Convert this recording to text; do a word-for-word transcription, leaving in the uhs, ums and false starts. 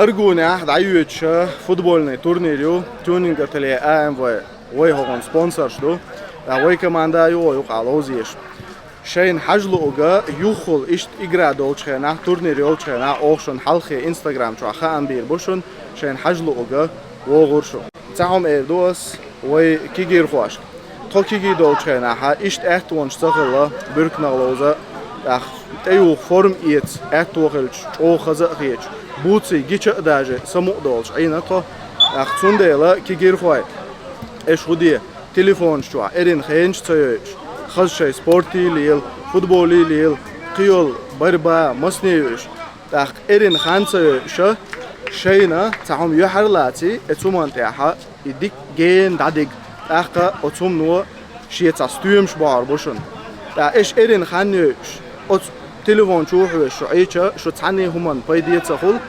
Аргунехь дӀайоьдуш футбольный турнир ю, Тюнинг Ателье А М В вай хӀокхуьн спонсорш ду, ткъа вай команда а ю, юкъахь ловзош. Шайна хьажа луург, юххул иштта игра долчу хенахь, турнир йолчу хенахь, оха шуна хьалххе Instagram чохь хаам бийр бу шуна, шайна хьажа луург вогӀур шу. Цхьа хӀума эр ду ас вай кегийрхошка. Тхо кегий долчу хенахь, иштта аьттонаш ца хилла, буьрканах ловза, тӀаккха тӀеюху форма эца, аьтто хилча, чӀогӀа хаза а хеташ, буций гича а даже самукъа долуш Ӏийна тхо. ТӀаккха цундела, кегийрхой, аша хӀун де, телефонаш чохь эрна хенаш ца йойуш, хаза шайн спорте лела, футболе лела, кхийолу борьба, масане йойуш, тӀаккха эрна хан ца йойуш, шайна цхьа хӀума юьхьар а лаций, оцу хӀуманна тӀехь и дика гена дӀадига, тӀаккха оцу хӀумано шен цхьа стоьмаш бохьур бу шуна. ТӀаккха аша эрна хан йойуш, оцу телефон чу хьоьжуш шу Ӏийча, шу цхьанне хӀуманна пайде ца хуьлу,